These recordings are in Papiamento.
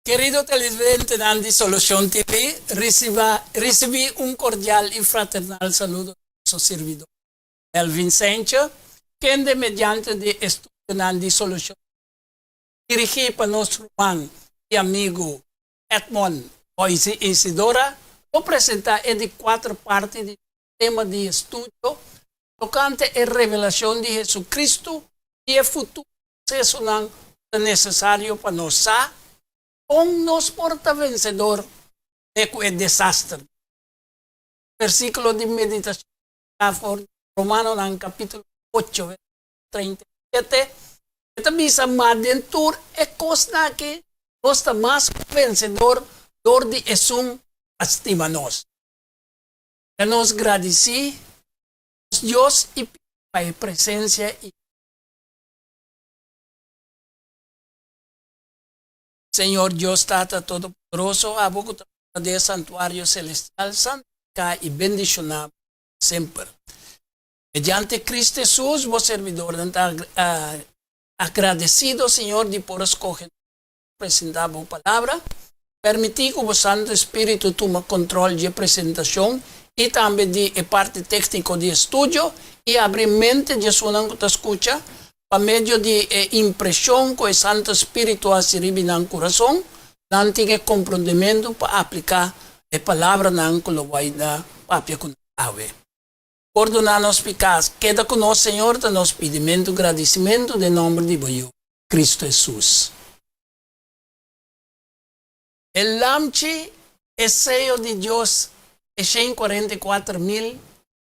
Kerido televidentenan di Solucion TV, riciba ricibi un cordial y fraternal saludo di boso sirbidor Melvin Saintje, kende mediante di estudionan di Solucion TV, dirigi pa nos ruman y amigo Edmond Boysie Isidora, lo presenta e di cuater parti di nos tema di estudio tocante e revelacion di Jesucristo y e futuro Prosesonan ta nesesario pa nos sa kon nos por ta vensedor te ku e desaster. Versíkulo di meditashon ta for di Romanonan kapítulo ocho versíkulo 37. E ta bisa, Ma den tur e kosnan aki nos ta mas ku vensedor dor di esun ku a stima nos. Ya nos gradisí nos Dios i pidi pa e presensia i. Señor Dios Tata Todopoderoso, abo ku ta mora den e santuario selestial, santifiká i bendishoná bo semper. Mediante Cristo Hesus, bo servidornan ta agradesido, Señor, di por a skohe nos pa presentá bo Palabra. Permití ku bo Santu Spiritu tuma kontrol dje presentashon i tambe di e parti tékniko di e studio i abri mente di esunnan ku ta skucha pa medio di e impreshon ku e Santu Spiritu hasi riba nan kurason, nan tin e komprondementu pa apliká e palabranan ku lo bai na papia ku nan awe. Pordoná nos piká, keda ku nos, Señor, ta nos pidimentu gradisimentu den nòmber di bo Yu, Kristu Hesus. E lamchi, e seyo di Dios, e 144.000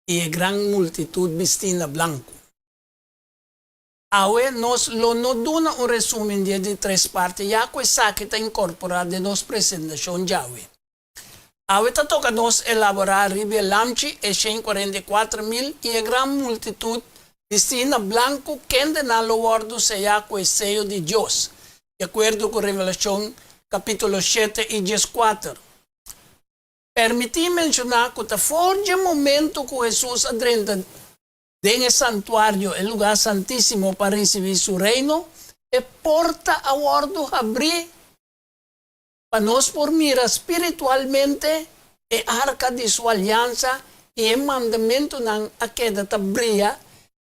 i e gran multitut bistí na blanku. Awe nos lo no duna un resumen di e di tres parti ya ku esaki ta inkorporá den nos presentashon djawe. Awe ta toka nos elaborá riba e lamchi, e 144.000 i e gran multitut bistí na blanku kendenan lo wòrdu seyá ku e seyo di Dios, di akuerdo ku Revelashon kapítulo shete i dieskuater. Permití menshoná ku ta for dje momentu ku Hesus a drenta den e santuario, e lugá santísimo, pa risibí su Reino, e porta a wòrdu habrí pa nos por mira spiritualmente e arka di su aliansa i e mandamentunan a keda ta bria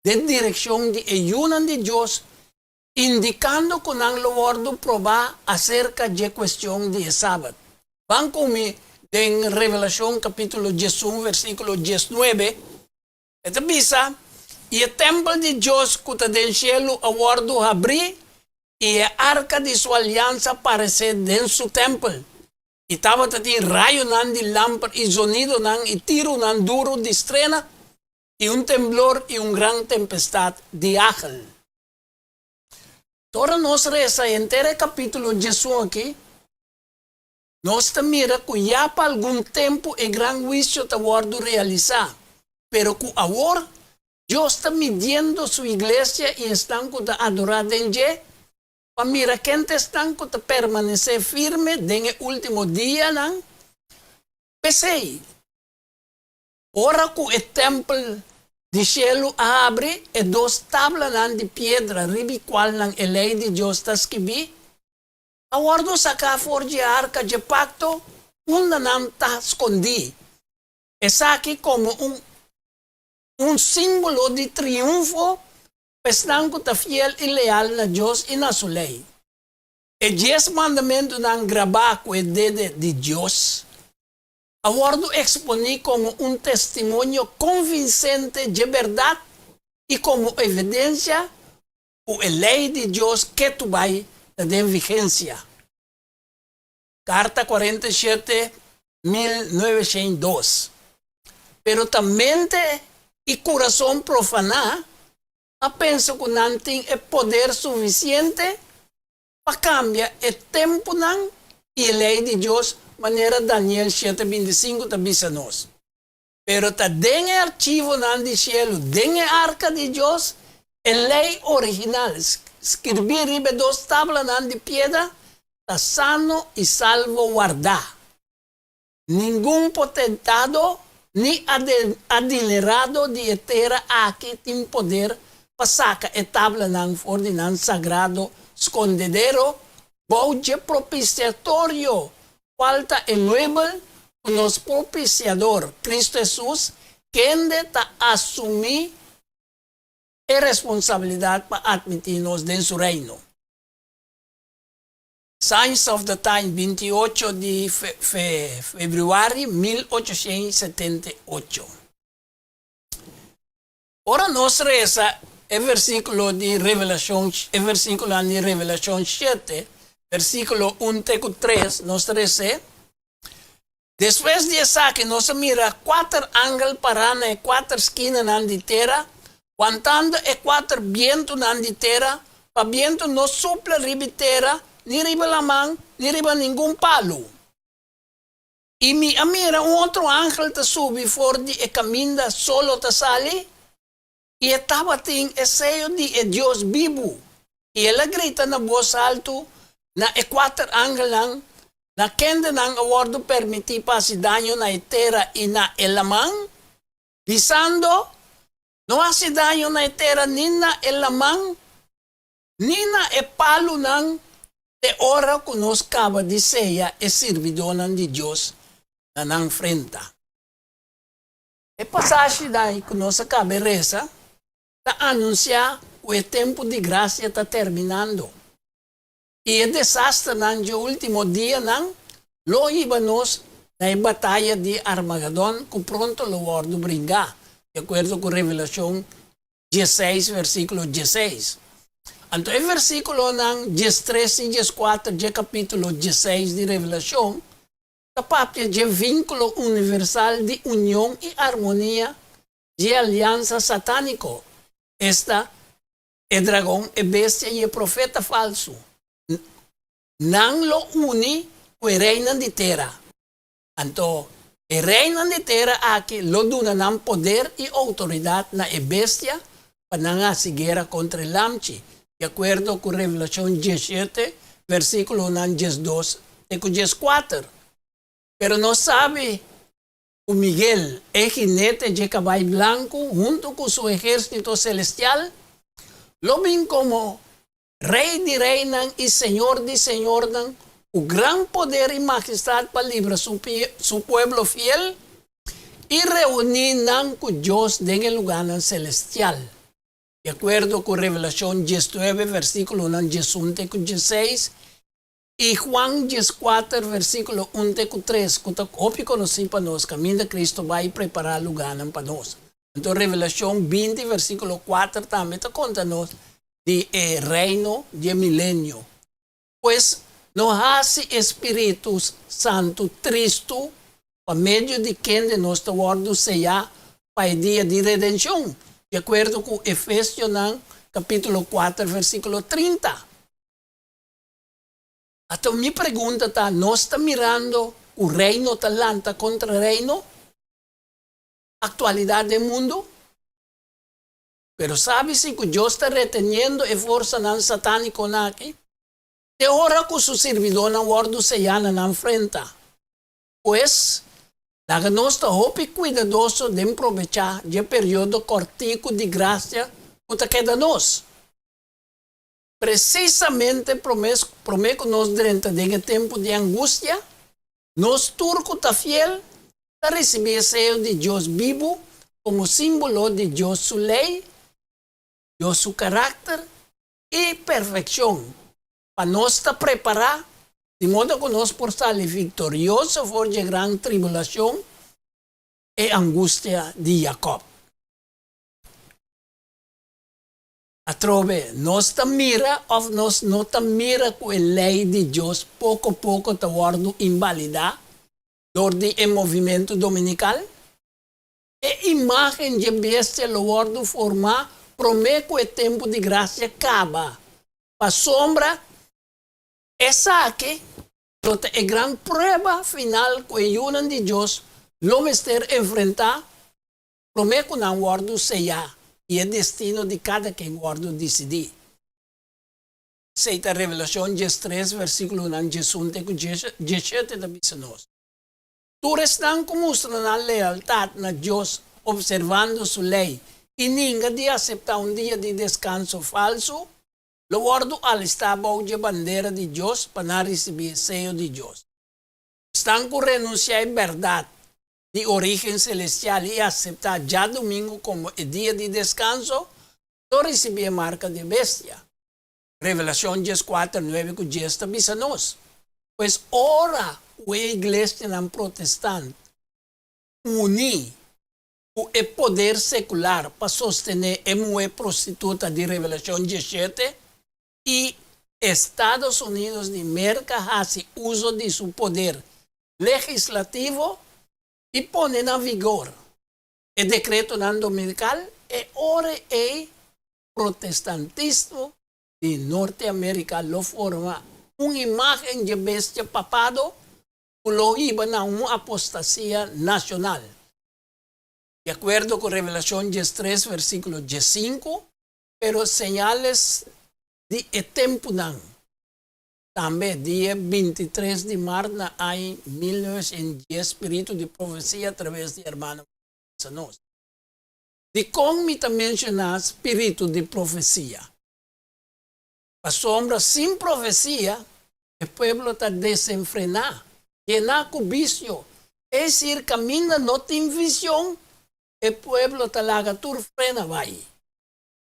den direkshon di e yunan di Dios indikando ku nan lo wòrdu probá aserka dje kuestion di e Sabat. Ban ku mi den Revelashon kapítulo 11 versíkulo 19, e ta bisa, I e tèmpel di Dios ku ta den shelu a wòrdu habrí, i e arka di su aliansa paresé den su tèmpel. I tabata tin rayonan di lamper i zonidonan i tirunan duru di strena, i un temblor i un gran tempestat di agel. Ora nos resa henter e kapítulo 11 aki, nos ta mira ku ya pa algun tempu e gran huisio ta wòrdu realisá, pero ku awor Dios ta midiendo su iglesia i esnan ku ta adorá den dje pa mira ken ta esnan ku ta permanesé firme den e último dianan. P'esei, Ora ku e tèmpel di shelu a habri, e dos tablanan di piedra riba kualnan e Lei di Dios ta skibí, a wòrdu saká for dje arka dje pakto unda nan ta skondí. Esaki komo un un símbolo di triunfo pa esnan ku ta fiel i leal na Dios i na su lei. E Dies Mandamentunan grabá ku e dede di Dios a wòrdu eksponí komo un testimonio konvinsente dje bèrdat i komo evidensia ku e lei di Dios ketu bai ta den vigensia. Karta 47, 1902. Pero ta mente i kurason profaná a pensa ku nan tin e poder sufisiente pa kambia e tempunan i e lei di Dios manera Daniel shete 25 ta bisa nos. Pero ta den e archivonan di shelu, den e arka di Dios, e lei original, skirbí riba e dos tablanan di piedra, ta sano i salvo wardá. Ningun potentado ni adinerado di e tera aki tin poder pa saka e tablanan for di nan sagrado skondedero. Bou dje propiciatorio, cual ta e muebel cu nos propiciador, Cristo Hesus, kende ta asumi e responsabilidad pa admiti nos den su Reino. Signs of the Time, 28 di februari 1878. Ora nos resa e versíkulo di Revelashon, e versíkulonan di Revelashon 7, versíkulo 1 te ku 3, nos ta res'é, Despues di esaki nos a mira kuater angel pará na e kuater skinanan di tera, wantando e kuater bientunan di tera, pa bientu no supla riba e tera, ni riba laman, ni riba ningun palu. I mi a mira un otro angel ta subi for di e kaminda solo ta sali, i e tabatin e seyo di e Dios bibu, i el a grita na bos haltu na e kuater angelnan, na kendenan a wòrdu permití pa hasi daño na e tera i na e laman, bisando, No hasi daño na e tera ni na e laman, ni na e palunan te ora ku nos kaba di seya e sirbidónan di Dios na nan frenta. E pasashinan ku nos a kaba e resa ta anunsiá ku e tempu di grasia ta terminando i e desasternan dje último dianan lo hiba nos na e bataya di Armagadon ku pronto lo wòrdu bringá, di akuerdo ku Revelashon 16 versíkulo 16. Anto e versíkulonan 13 i 14 dje kapítulo 16 di Revelashon ta papia dje vínkulo universal di union i armonia dje aliansa satániko, esta, e dragon, e bestia i e profeta falsu. Nan lo uni ku e reinan di tera. Anto, e reinan di tera aki lo duna nan poder i outoridat na e bestia pa nan hasi guera kontra e Lamchi, di akuerdo ku Revelashon 17, versíkulonan 12 te ku 14. Pero nos sabi ku Miguel, e hinete dje kabai blanku, huntu ku su ehérsito selestial, lo bin komo Rei di reinan i Señor di señornan, ku gran poder i mahistat pa libra su su pueblo fiel i reuní nan ku Dios den e lugánan selestial. Di akuerdo ku Revelashon 19 versíkulonan 11 te ku 16 i Juan 14 versíkulo 1 te ku 3, ku ta hopi konosí pa nos, kaminda Kristu bai prepará lugánan pa nos. Anto Revelashon 20 versíkulo 4 tambe ta konta nos di e Reino dje Milenio. Pues, no hasi e spiritu santu tristu pa medio di kende nos ta wòrdu seyá pa e dia di redenshon, di akuerdo ku Efesionan kapítulo 4 versíkulo 30. Anto mi pregunta ta, nos ta mirando ku reino ta lanta kontra reino? Aktualidat den mundu? Pero sabi si ku Dios ta reteniendo e forsanan satánikonan aki te ora ku su sirbidónan wòrdu seyá na nan frenta. Pues, laga nos ta hopi kuidadoso den probechá dje periodo kòrtiku di grasia ku ta keda nos. Presisamente promé ku nos drenta den e tempu di angustia, nos tur ku ta fiel ta risibí e seyo di Dios bibu komo símbolo di Dios su lei, Dios su karakter i perfekshon, pa nos ta prepará di moda ku nos por sali viktorioso for dje gran tribulashon, e angustia di Jakòb. Atrobe, nos ta mira òf nos no ta mira ku e lei di Dios poko poko ta wòrdu inbalidá dor di e movimentu dominikal? E imágen dje bestia lo wòrdu formá promé ku e tempu di grasia kaba, pasobra esaki lo ta e gran prueba final ku e yunan di Dios lo mester enfrentá promé ku nan wòrdu seyá i e destino di kada ken wòrdu disidí. Esei ta Revelashon 13 versíkulonan 11 te ku 17 ta bisa nos. Tur esnan ku mustra nan lealtat na Dios opservando su lei i ninga di aseptá un dia di deskanso falsu, lo wòrdu alistá bou dje bandera di Dios pa nan risibí e seyo di Dios. Esnan ku renunsiá e bèrdat di orígen selestial i aseptá djadumingu komo e dia di deskanso, lo risibí e marka di e bestia. Revelashon dieskuater, nuebe ku dies ta bisa nos, Pues ora ku e iglesianan protestant uní ku e poder sekular pa sostené e muhé prostituta di Revelashon diesshete i Estados Unidos di Merka hasi uso di su poder legislativo i pone na vigor e dekretonan dominikal, e ora ei protestantismo di Norteamérika lo forma un imágen dje bestia papado ku lo hiba na un apostasia nashonal. Di akuerdo ku Revelashon diestres versíkulo diesinku, pero señales di e tempunan. Tambe dia bintitres di mart na aña 1910 spiritu di profesia atraves di hermano bisa nos. Dikon mi ta menshoná spiritu di profesia? Pasobra sin profesia e pueblo ta desenfrená, yená ku bisio, es desir kaminda no tin vision e pueblo ta laga tur frena bai.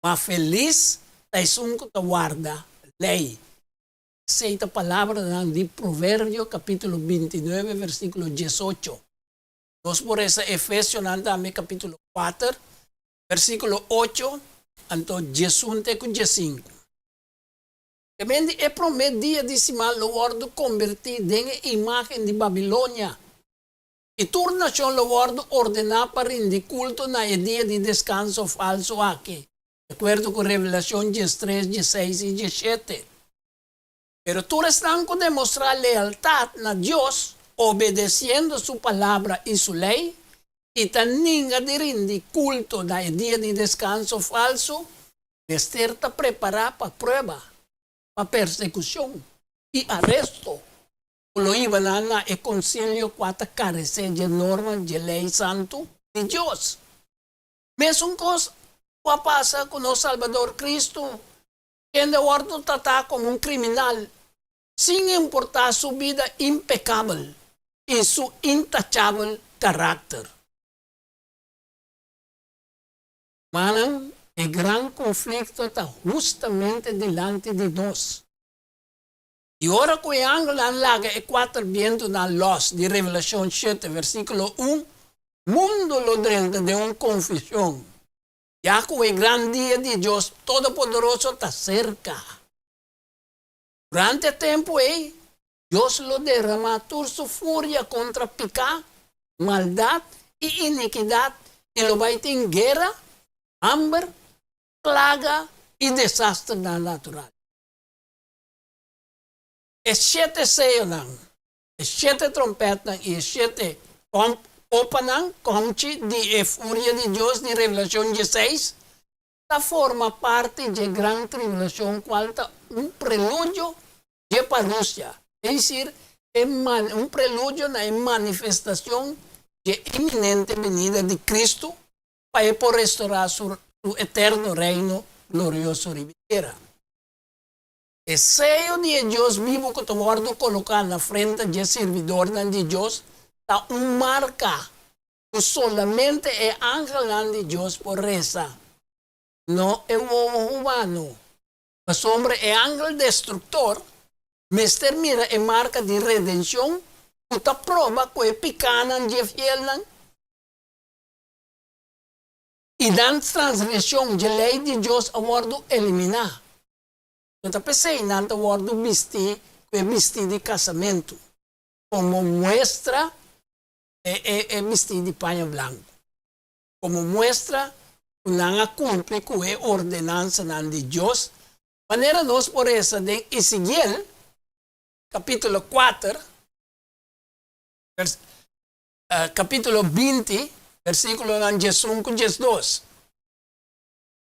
Ma felis ta esun ku ta warda lei. Esei ta palabranan di Proverbio kapítulo bintinuebe versíkulo diesocho. Nos por resa Efesionan tambe kapítulo kuater versíkulo ocho anto diesun te ku diesinku. Kemendi e promé dia di siman lo wòrdu kombertí den e imágen di Babilonia. I tur nashon lo wòrdu ordená pa rindi kulto na e dia di deskanso falsu aki, di akuerdo ku Revelashon diestres, diesseis i diesshete. Pero tur esnan ku demostrá lealtat na Dios, obedesiendo su palabra i su lei, i ta ninga di rindi kulto na e dia di deskanso falsu, mester ta prepará pa prueba, pa persekushon i aresto. Ku lo hiba nan na e konsilio kua ta karesé dje norma dje lei santu di Dios. Mesun kos ku a pasa ku nos Salbador Kristu, kende a wòrdu tratá komo un kriminal, sin importá su bida impekabel i su intachabel karakter. Manan, e gran konflikto ta hustamente dilanti di nos. I ora ku e angelnan laga e kuater bientunan lòs di Revelashon shete versíkulo un, mundu lo drenta den un konfushon, ya ku e gran dia di Dios Todopoderoso ta serka. Durante e tempu ei, Dios lo derramá tur su furia kontra piká, maldat i inikidat i lo bai tin guera, hamber, plaga i desasternan natural. E shete seyonan, e shete trompètnan i e shete kopanan, kòmchi, di e furia di Dios di Revelashon dieseis, ta forma parti dje gran tribulashon kual ta un preludio dje parusia, es desir, un preludio na e manifestashon dje inminente binida di Kristu pa e por restorá su eterno reino glorioso riba e tera. E seyo di e Dios bibu ku ta wòrdu koloká na frente dje sirbidornan di Dios ta un marka ku solamente e angelnan di Dios por resa, no e wowo humano. Pasobra e angel destruktor mester mira e marka di redenshon ku ta proba ku e pikánan dje fielnan i nan transgreshon dje lei di Dios a wòrdu eliminá. No ta p'esei nan ta wòrdu bistí ku e bistí di kasamentu, komo muestra e e bistí di paña blanku, komo muestra ku nan a kumpli ku e ordenansanan di Dios, manera nos por resa den Ezekiel kapítulo kuater, kapítulo binti, versíkulonan diesun ku diesdos.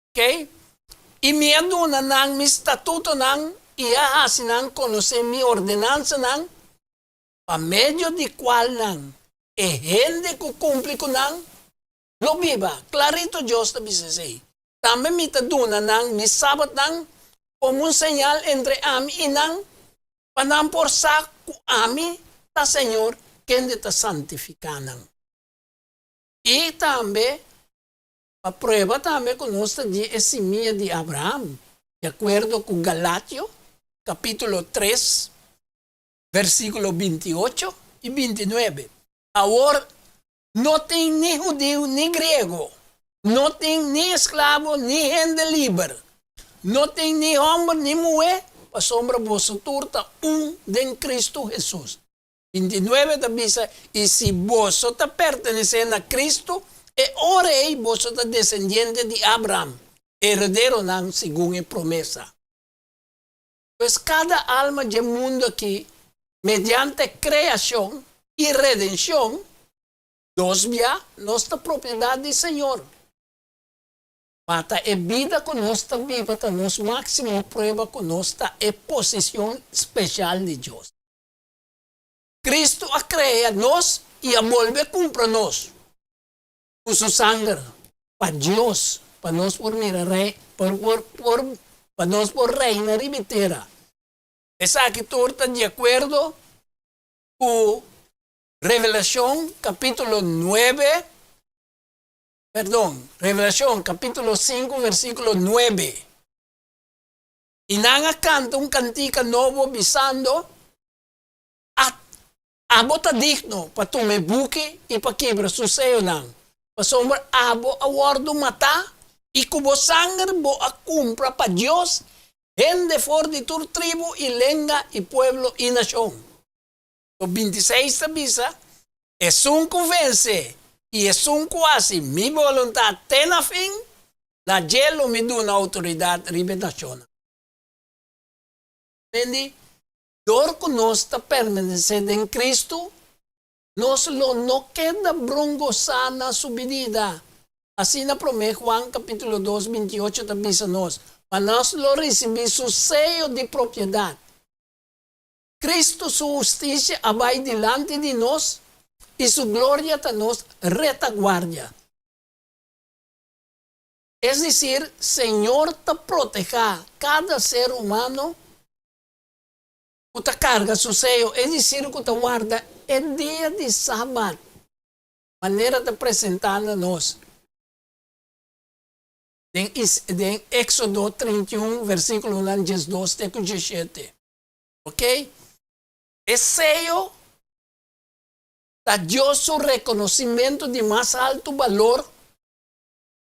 Oké? I mi a duna nan mi statutonan i a hasi nan konosé mi ordenansanan, pa medio di kualnan e hende ku kumpli ku nan lo biba. Klarito Dios ta bisa esei. Tambe mi ta duna nan mi sabatnan. komo un señal entre ami i nan, pa nan por sa ku ami ta Señor kende ta santifiká nan. I tambe pa prueba tambe ku nos ta di e simia di Abraham, di akuerdo ku Galatio kapítulo tres, versíkulo 28 i 29. Awor no tin ni hudiu ni griego, no tin ni esklabo ni hende liber, no tin ni hòmber ni muhé, pasobra boso tur ta un den Kristu Hesus. 29 ta bisa, I si boso ta pertenesé na Kristu, e ora ei boso ta desendiente di Abraham, herederonan segun e promesa. Pues kada alma dje mundu akí, mediante kreashon i redenshon, dos bia nos ta propiedat di Señor. Ma ta e bida ku nos ta biba ta nos máksimo prueba ku nos ta e posishon speshal di Dios. Kristu a krea nos i a bolbe kumpra nos ku su sanger pa Dios, pa nos por mira rei, por, por, por, pa nos por reina riba e tera. Esaki tur ta di akuerdo ku Revelashon kapítulo 9, perdon, Revelashon kapítulo 5 versíkulo 9. I nan a kanta un kantika nobo bisando, Abo ta digno pa tuma e buki i pa kibra su seyonan, pasobra abo a wòrdu matá i ku bo sanger bo a kumpra pa Dios hende for di tur tribu i lenga i pueblo i nashon. To 26 ta bisa, Esun ku vense i esun ku hasi mi boluntat te na fin, na dje lo mi duna outoridat riba e nashonnan. Mendi, dor ku nos ta permanesé den Kristu, nos lo no keda brongosá na su bidida. Asina Promé Juan kapítulo 2, 28 ta bisa nos, ma nos lo risibí su seyo di propiedat. Kristu su hustisia a bai dilanti di nos i su gloria ta nos retaguardia. Es desir, Señor ta protehá kada ser humano ku ta karga su seyo, es desir ku ta warda e dia di Sabat, manera ta presentá na nos den den Éksodo 31 versíkulonan 12 te ku 17. Ok? E seyo ta Dios su rekonosimentu di mas altu balor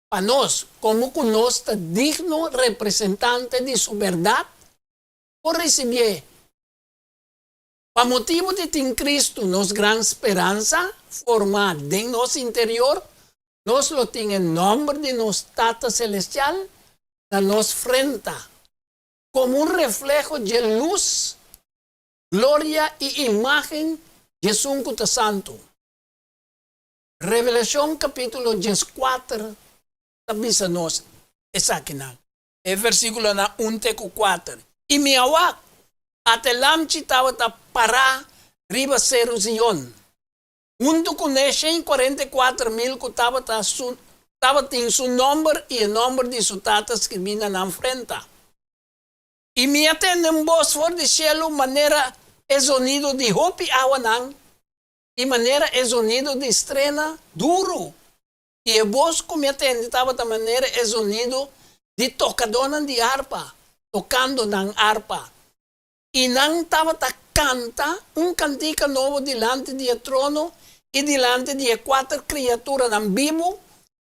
pa nos, komo ku nos ta digno representante di su bèrdat, por risibié. Pa motibu di tin Kristu, nos gran speransa, formá den nos interior, nos lo tin e nòmber di nos Tata Selestial na nos frenta, komo un refleho dje lus, gloria i imágen dj'Esun ku ta Santu. Revelashon kapítulo 14 ta bisa nos esakinan. E versíkulonan 1 te ku 4. I mi a wak, ata e lamchi tabata pará riba Seru Zion, huntu kuné 144.000 ku tabata su tabatin su nòmber i e nòmber di su Tata skirbí na nan frenta. I mi a tende un bos for di shelu manera e zonido di hopi awanan i manera e zonido di strena duru, i e bos ku mi a tende tabata manera e zonido di tokadónan di arpa tokando nan arpa. I nan tabata kanta un kantika nobo dilanti di e trono i dilanti di e kuater kriaturanan bibu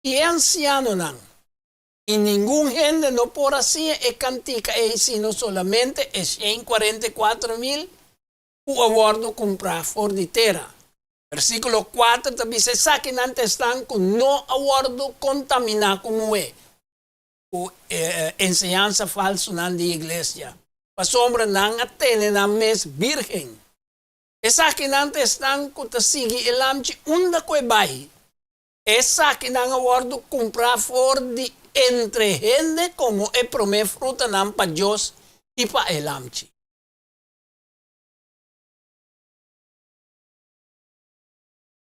i e ansianonan. I ningun hende no por a siña e kantika ei sino solamente e 144.000 ku a wòrdu kumprá for di tera. Versíkulo 4 ta bisa esakinan ta esnan ku no a wòrdu kontaminá ku muhé, ku enseñansa falsunan di iglesia, pasobra nan a tene nan mes bírgen. Esakinan ta esnan ku ta sigui e Lamchi unda ku e bai. Esakinan a wòrdu kumprá for di entre hende komo e promé frutanan pa Dios i pa e Lamchi.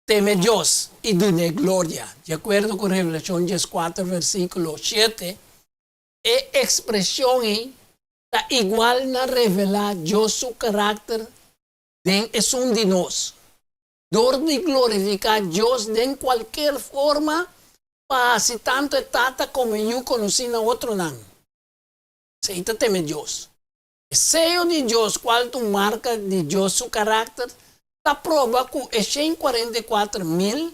Teme Dios i dun'é gloria. Di akuerdo ku Revelashon 14 versíkulo 7, e ekspreshon ei ta igual na revelá Dios su karakter den esun di nos. Dor di glorifiká Dios den kualker forma pa hasi tantu e Tata komo e Yu konosí na otronan. Esei ta teme Dios. E seyo di Dios, kual ta un marka di Dios su karakter, ta proba ku e 144,000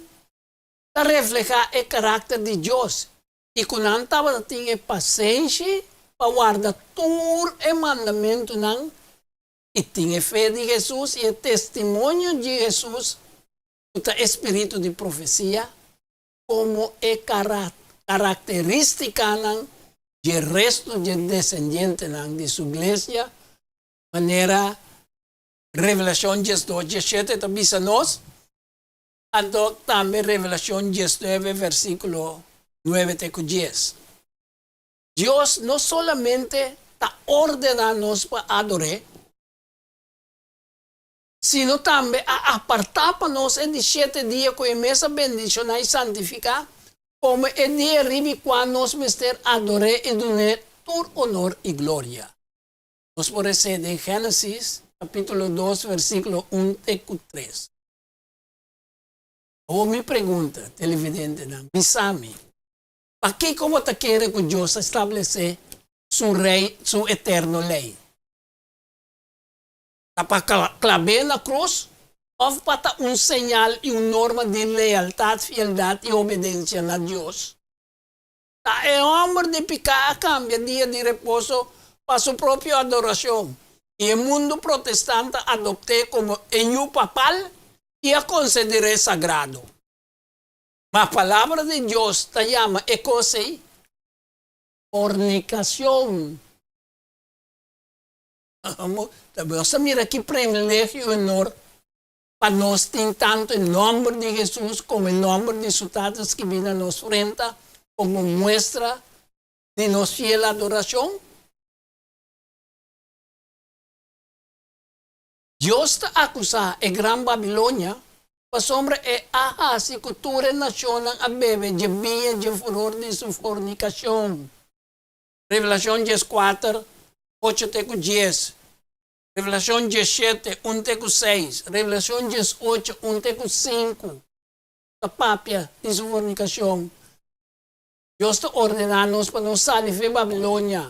ta reflehá e karakter di Dios i ku nan tabata tin e pasenshi pa warda tur e mandamentunan i tin e fe di Hesus i e testimonio di Hesus, ku ta e spiritu di profesia, komo e karakterístikanan dje restu dje desendientenan di su iglesia, manera Revelashon 12, 17 ta bisa nos, anto tambe Revelashon 19, versíkulo 9 te ku 10. Dios no solamente ta ordená nos pa ador'é, sino tambe a apartá pa nos e di shete dia ku e mes a bendishoná i santifiká komo e dia riba kua nos mester ador'é i dun'é tur onor i gloria. Nos por resé den Génesis kapítulo 2 versíkulo 1 te ku 3. Awor mi pregunta, televidentenan, bisa mi, Pakiko bo ta kere ku Dios a establesé su rei, su eterno lei? Ta pa klab'é na krus òf pa ta un señal i un norma di lealtat, fieldat i obedensia na Dios? Ta e hòmber di piká a kambia dia di reposo pa su propio adorashon, i e mundu protestant a adopt'é komo e yu papal i a konsider'é sagrado. Ma Palabra di Dios ta yama e kos ei fornikacion. Nos ta mira ki privilegio i honor pa nos tin tantu e nomber di Hesus komo e nomber di su Tata skibí na nos frenta komo muestra di nos fiel adorashon. Dios ta akusá e Gran Babilonia pasobra e a hasi ku tur e nashonnan a bebe dje biña dje furor di su fornikashon. Revelashon 14, 8 te ku 10, Revelashon 17, 1 te ku 6, Revelashon 18, 1 te ku 5 ta papia di su fornikashon. Dios ta ordená nos pa nos sali for Babilonia.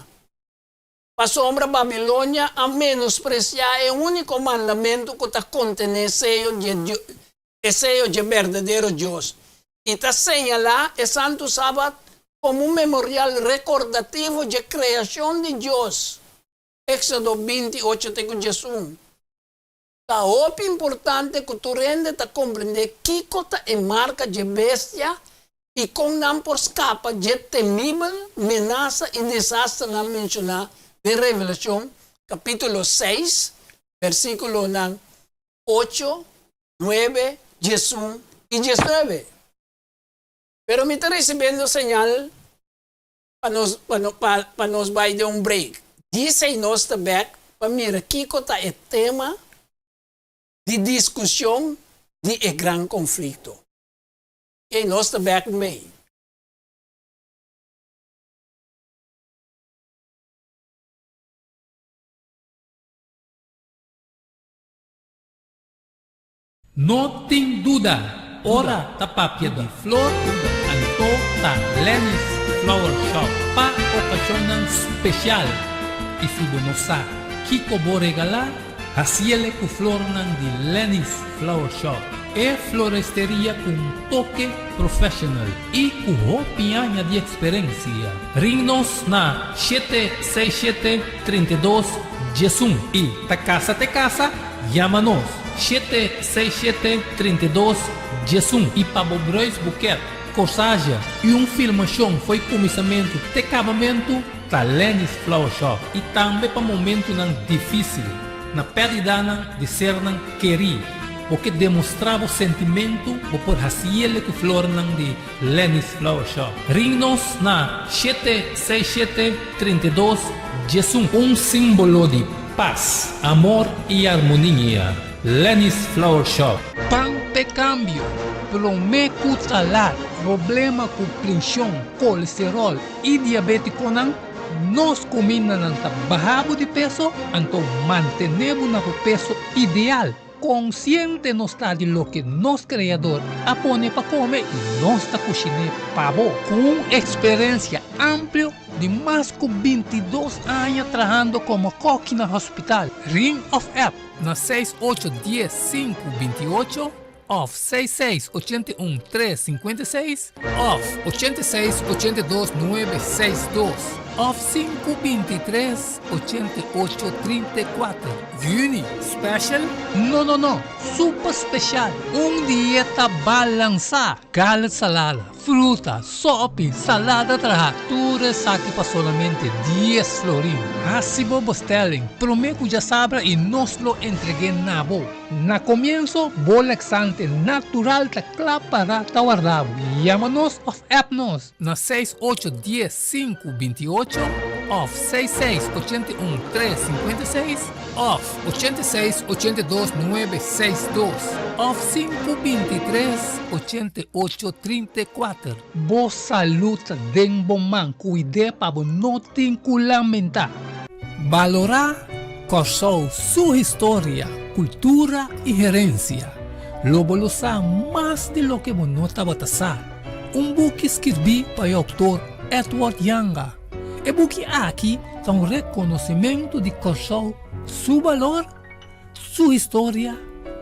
Pasobra Babilonia a menospresiá e úniko mandamentu ku ta kontené seyo dje e seyo dje berdadero Dios, i ta señalá e santu Sabat komo un memorial rekordativo dje kreashon di Dios, Éksodo 20, 8 te ku 11. Ta hopi importante ku tur hende ta komprendé kiko ta e marka dje bestia i kon nan por skapa dje temibel menasa i desasternan menshoná den Revelashon kapítulo 6, versíkulonan 8, 9, 11 i 19. Pero mi ta risibiendo señal pa nos pa nos bai den un break. Djisei nos ta bek pa mira kiko ta e tema di diskushon di e gran konflikto. Oke, nos ta bek mei. No tin duda, ora ta papia di flor, anto ta Lenny's Flower Shop pa okashonnan spesial. I si bo no sa kiko bo regalá, hasiele ku flornan di Lenny's Flower Shop, e floresteria ku un toke professional i ku hopi aña di eksperensia. Ring nos na 767 32 11 i ta kasa te kasa. Yama nos, 767 32 11 i pa bo bruis buket, korsaje i un filmashon fo'i kuminsamentu te kabamentu ta Lenny's Flower Shop i tambe pa momentunan difisil, na pèrdidanan di sernan kerí. Bo ke demostrá bo sentimentu bo por hasiele ku flornan di Lenny's Flower Shop. Ring nos na 767 32 11. Un símbolo di pas, amor i armonia. Lenny's Flower Shop. Pan p'e kambio, promé ku ta lat. Problema ku prenshon, kolesteròl i diabétikonan? Nos kumindanan ta baha bo di peso, anto mantené bo na bo peso ideal. Konsiente nos ta di loke nos Kreador a pone pa kome i nos ta kushiné pa bo. Ku un eksperensia amplio di mas ku 22 aña trahando komo kòki na hospital, ring òf app na seis ocho dies sinku 28 òf seis seis 81 tres 56 òf 86 82 nuebe seis dos òf sinku 23 88 34. Yüni, special? No no no, super special! Un dieta balansá, galet salada, fruta, sopi, salada trahá, tur esaki pa solamente 10 florin. Hasi bo bestelling promé ku djasabra i nos lo entreg'é na bo. Na komienso, bo laxante natural ta kla pará ta warda bo. Yama nos òf app nos na seis ocho dies sinku 28 òf seis seis 81 tres 56 òf 86 82 nuebe seis dos òf sinku 23 88 34. Bo salú ta den bo man, kuid'é pa bo no tin ku lamentá. Balorá Kòrsou su historia, kultura i herensia. Lo bo lo sa mas di loke bo no tabata sa. Un buki skirbí pa e outor Edward Janga. E buki aki ta un rekonosimentu di Kòrsou su balor, su historia,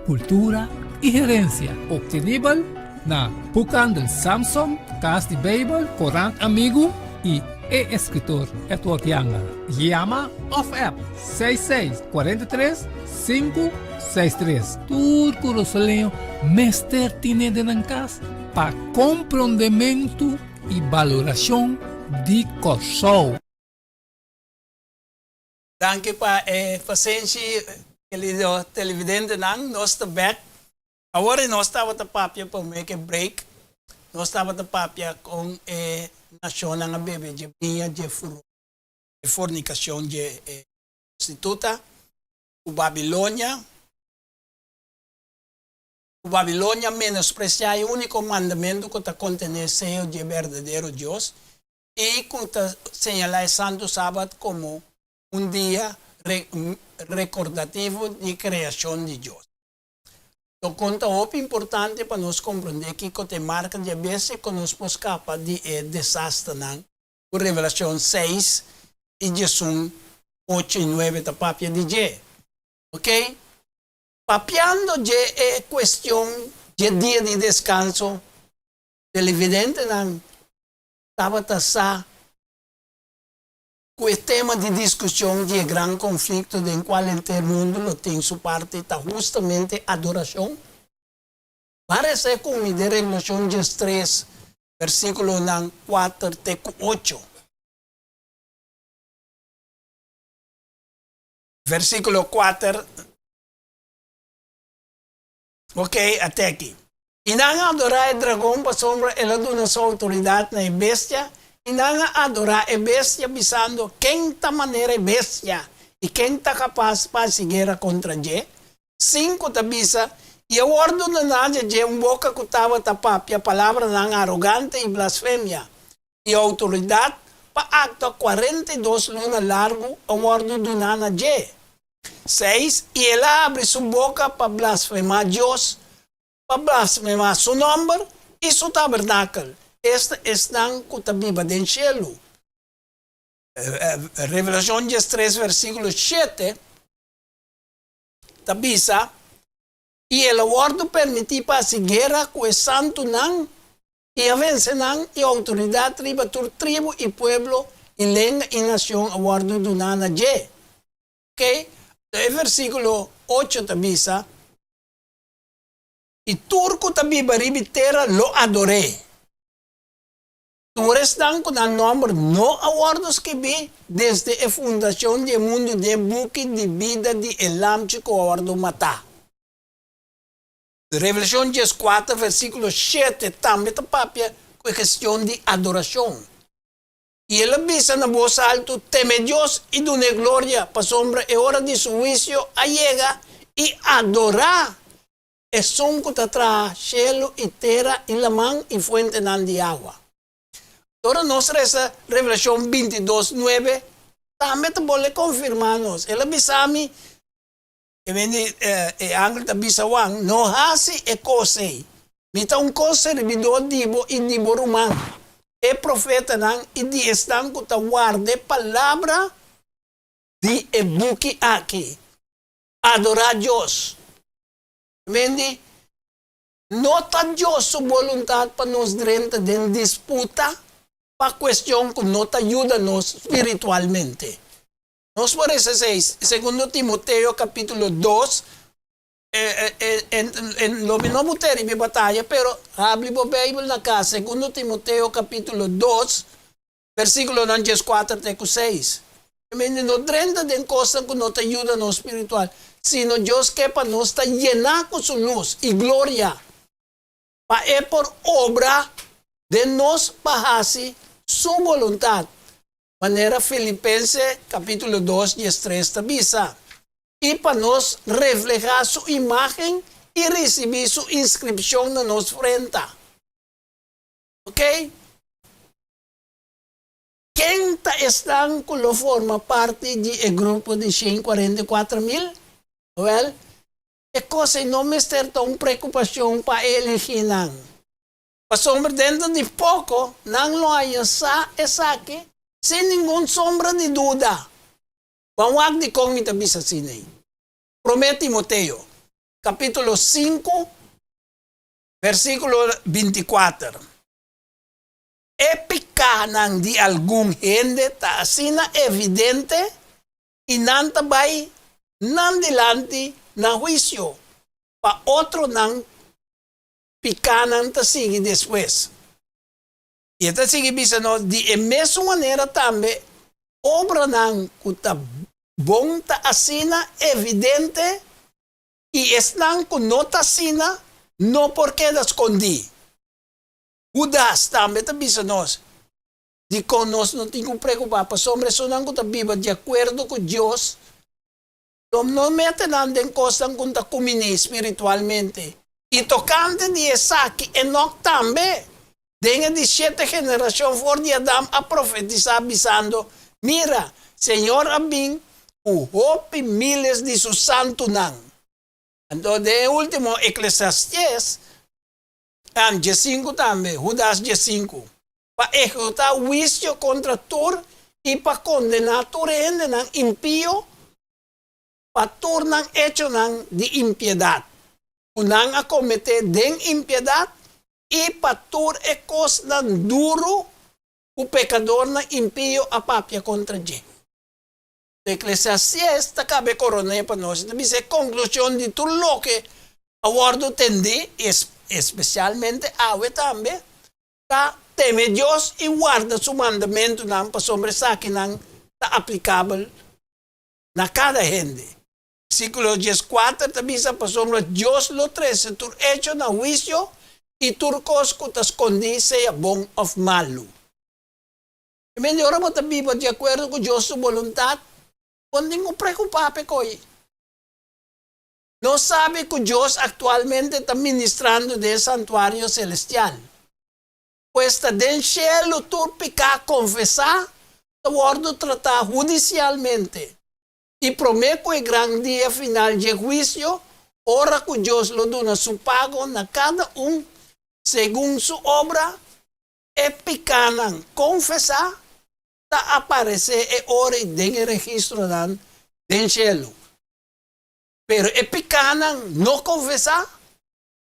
kultura i herensia. Optenibel na Boekhandel Samsom, Kas di Beibel, Korant Amigu i e eskritor Edward Janga. Yama òf app 66 43 563. Tur kurasoleño mester tine den nan kas pa komprondementu i balorashon di Kòrsou. Danki pa e pasenshi, kerido televidentenan. Nos ta bek. Awor nos tabata papia pa make e break. Nos tabata papia kon e nashonnan a bebe dje biña dje furor di fornikashon dje e prostituta ku Babilonia. Ku Babilonia menospresiá e úniko mandamentu ku ta kontené seyo dje berdadero Dios i ku ta señalá e santu sabat komo un dia rekordativo di kreashon di Dios. Tokon ta hopi importante pa nos komprondé kiko ta e marka di e bestia ku nos por skapa di e desasternan ku Revelashon 6 i 11, 8 i 9 ta papia di dje. Oke, papiando dje e kuestion dje dia di deskanso, televidentenan tabata sa ku e tema di diskushon di e gran konflikto den kual henter mundu lo tin su parti ta hustamente adorashon? Parese ku mi den Revelashon 13, versíkulonan 4 te ku 8. Versíkulo 4. Ok, ate aki. I nan a adorá e dragon pasobra el a duna su outoridat na e bestia, i nan a adorá e bestia, bisando, Ken ta manera e bestia, i ken ta kapas pa hasi guera kontra dje? Sinku ta bisa, I a wòrdu duná dje dje un boka ku tabata papia palabranan arogante i blasfemia, i outoridat pa aktua 42 luna largu a wòrdu duná na dje. Seis, i el a habri su boka pa blasfemá Dios, pa blasfemá su nòmber i su tabernakel, esta esnan ku ta biba den shelu. Revelashon 13 versíkulo 7 ta bisa, I el a wòrdu permití pa hasi guera ku e santunan i a vense nan, i outoridat riba tur tribu i pueblo i lenga i nashon a wòrdu duná na dje. Ok, e versíkulo 8 ta bisa, I tur ku ta biba riba tera lo ador'é. Tur esnan ku nan nòmber no a wòrdu skibí desde e fundashon di e mundu den e buki di bida di e Lamchi ku a wòrdu matá. Revelashon 14 versíkulo 7 tambe ta papia ku e kestion di adorashon. I el a bisa na bos altu, Teme Dios i dun'é gloria, pasobra e ora di su huisio a yega, i adorá Esun ku ta traha shelu i tera i laman i fuentenan di awa. Ora nos resa Revelashon 22, 9, tambe ta bolbe konfirmá nos. El a bisa mi, e bende, e angel ta bisa Juan, no hasi e kos ei. Mi ta un ko-servidó di bo i di bo ruman, e profetanan i di esnan ku ta warda e palabra di e buki aki. Adorá Dios. Mendi, no ta Dios su boluntat pa nos drenta den disputa pa kuestion ku no ta yuda nos spiritualmente. Nos por resa esei, Segundo Timoteo kapítulo 2, lo mi no but'é riba e bataya, pero habri bo Beibel na kas, Segundo Timoteo kapítulo 2, Versíkulonan 14 te ku 6. Mende no drenta den kosnan ku no ta yuda nos spiritual, sino Dios ke pa nos ta yená ku su lus i gloria, pa e por obra den nos pa hasi su boluntat, manera Filipense kapítulo 2 13 ta bisa, i pa nos reflehá su imágen i risibí su inskripshon na nos frenta. Ok? Ken ta esnan ku lo forma parti di e grupo di 144.000? Wèl, e kos ei no mester ta un preokupashon pa e elegínan. Pasobra dentro di poko nan lo haña sa esaki sin ningun sombra di duda. Ban wak dikon mi ta bisa asina ei. Promé Timoteo, kapítulo 5, versíkulo 24. E pikánan di algun hende ta asina evidente i nan ta bai nan dilanti na huisio, pa otronan pikánan ta sigui despues. I e ta sigui bisa nos, di e mesun manera tambe obranan ku ta bon ta asina evidente i esnan ku no ta asina no por keda skondí. Hudas tambe ta bisa nos dikon nos no tin ku preokupá, pasobra esunnan ku ta biba di akuerdo ku Dios lo no mete nan den kosnan ku ta kuminí spiritualmente. I tokante di esaki Enok tambe, den e di shete generashon for di Adam, a profetisá bisando, Mira, Señor a bin ku hopi míles di su santunan. Anto den e último Eklesiastés 15 tambe, Hudas 15, pa ehekutá huisio kontra tur i pa kondená tur e hendenan impio pa tur nan echonan di impiedat ku nan a kometé den impiedat i pa tur e kosnan duru ku pekadornan impio a papia kontra dje. Eklesiastés ta kabe koroné pa nos. E ta bisa e konklushon di tur loke a wòrdu tendí, espesialmente awe tambe, ta teme Dios i warda su mandamentunan, pasobra esakinan ta aplikabel na kada hende. Versíkulo 14 ta bisa, Pasobra Dios lo trese tur echo na huisio i tur kos ku ta skondí, sea bon òf malu. I mende ora bo ta biba di akuerdo ku Dios su boluntat, bo no tin ku preokupá p'e koi. Nos sabi ku Dios aktualmente ta ministrando den e santuario selestial. Pues ta den shelu tur piká konfesá ta wòrdu tratá hudisialmente. I promé ku e gran dia final dje huisio, ora ku Dios lo duna su pago na kada un segun su obra, E pikánan konfesá ta aparesé e ora ei den e registronan den shelu. Pero e pikánan no konfesá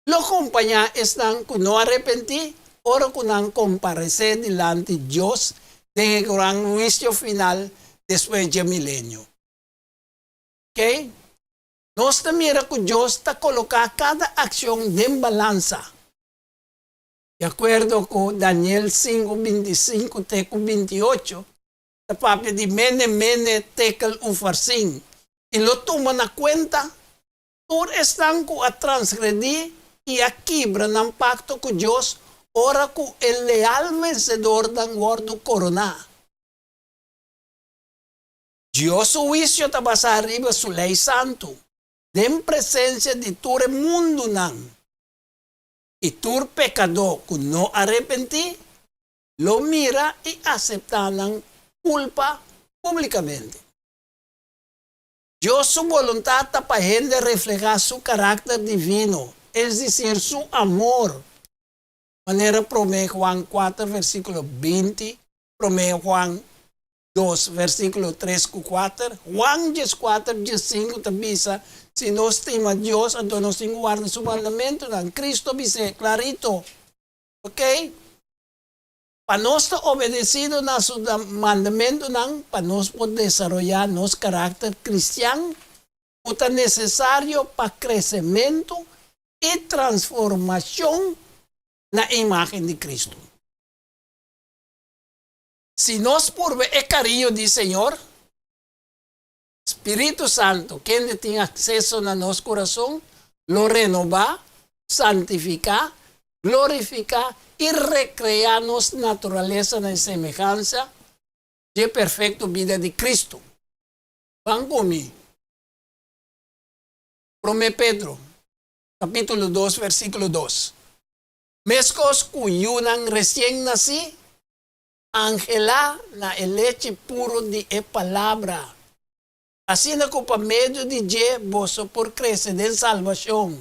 lo kompañá esnan ku no arepentí ora ku nan komparesé dilanti Dios den e gran huisio final despues dje milenio. Oke? Nos ta mira ku Dios ta koloká kada akshon den balansa. Di akuerdo ku Daniel 5, 25 te ku 28, ta papia di mene, mene, tekel ufarsin, i lo tuma na kuenta tur esnan ku a transgredí i a kibra nan pakto ku Dios ora ku e leal vensedornan wòrdu koroná. Dios su huisio ta basá riba su lei santu, den presensia di tur e mundunan. I tur pekadó ku no arepentí. Lo mira i aseptá nan kulpa públikamente. Dios su boluntat ta pa hende reflehá su karakter divino, es desir, su amor, manera Promé Juan kuater versíkulo 20, Promé Juan 2 versíkulo 3 ku 4, Juan 14 15 ta bisa, Si nos stima Dios, anto nos tin ku warda su mandamentunan. Kristu a bis'é klarito. Ok? Pa nos ta obedesido na su mandamentunan, pa nos por desaroyá nos karakter kristian ku ta nesesario pa kresementu i transformashon na e imágen di Kristu. Si nos purba e kariño di Señor, Spiritu Santu, kende tin akseso na nos kurason, lo renobá, santifiká, glorifiká i rekreá nos naturalesa na e semehansa dje perfekto bida di Kristu. Ban ku mi. Promé Pedro, kapítulo 2, versíkulo 2. Meskos ku yunan resien nasí, anhelá na e lechi puru di e Palabra, asina ku pa medio di dje boso por krese den salbashon.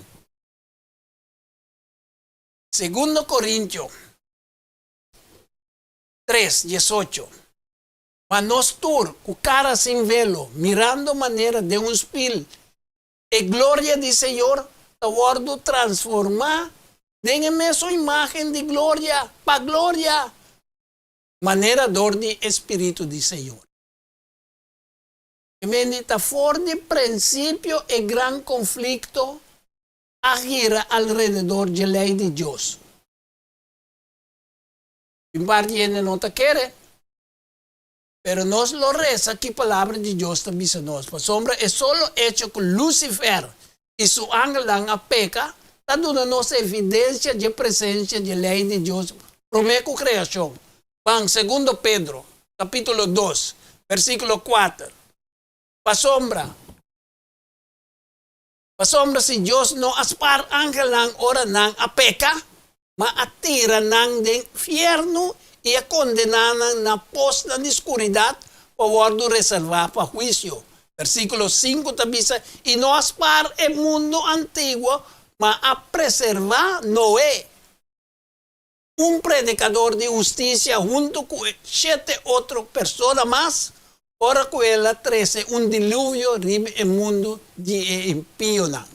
Segundo Korintio 3, 18. Ma nos tur, ku kara sin velo, mirando manera den un spil e gloria di Señor, ta wòrdu transformá den e mesun imágen di gloria pa gloria, manera dor di e Spiritu di Señor. E mende ta for di prinsipio e gran konflikto a gira alrededor dje lei di Dios. Tin parti hende no ta kere. Pero nos lo resa ki Palabra di Dios ta bisa nos, pasobra e solo echo ku Lucifer i su angelnan a peka ta duna nos evidensia dje presensia dje lei di Dios promé ku kreashon. Ban Segundo Pedro, kapítulo 2, versíkulo 4, Pasobra, pasobra si Dios no a spar angelnan ora nan a peka, ma a tira nan den fièrnu i a kondená nan na posnan di skuridat pa wòrdu reservá pa huisio. Versíkulo 5 ta bisa, I no a spar e mundu antiguo, ma a preservá Noé, un predikador di hustisia, huntu ku shete otro persona mas, ora ku el a trese un diluvio riba e mundu di e impionan.